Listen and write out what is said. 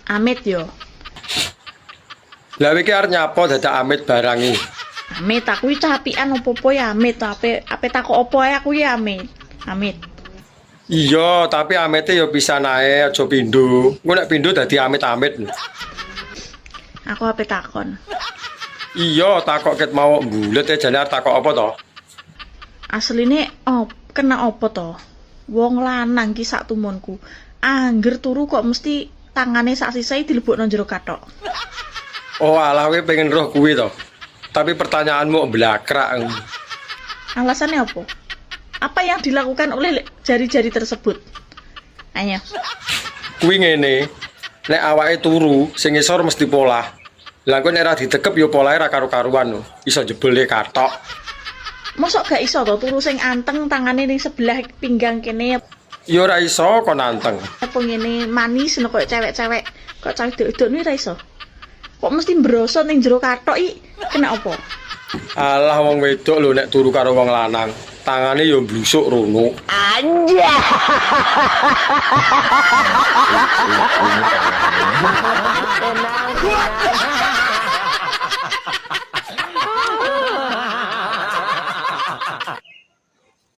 Amit yo. Lah iki arep nyapa dadak amit barang iki? Amit aku iki capian opo-opo ya amit, ape ape takok opo ae aku ya amit. Amit. Iya, tapi amite ya pisan ae, aja pindho. Engko nek pindho dadi amit-amit. Aku ape takon. Iya, takok ket mau mbulet e jane arep takok apa to? Asline op, kena opo to? Wong lanang ki sak tumunku. Angger turu kok mesti tangane sak sisih dilebokno jero kathok. Oh alah kowe pengen roh kuwi to. Tapi pertanyaanmu blakrak. Alasannya apa? Apa yang dilakukan oleh jari-jari tersebut? Ayo. Kuwi ngene, nek awake turu sing ngisor mesti polah. Lah engko nek ora ditekep ya polahe ra karu-karuan lho. Iso jebole kathok. Mosok gak iso to turu sing anteng tangane ning sebelah pinggang kene? Ya ora iso kon anteng. Apa ngene manis ngono koyo cewek-cewek, kok cah wedok-wedok ni ora iso. Kok mesti mbrosot ning jero kathok iki kena apa? Alah wong wedok lho nek turu karo wong lanang, tangane ya mblusuk rono. Anjay. Tenang, tenang.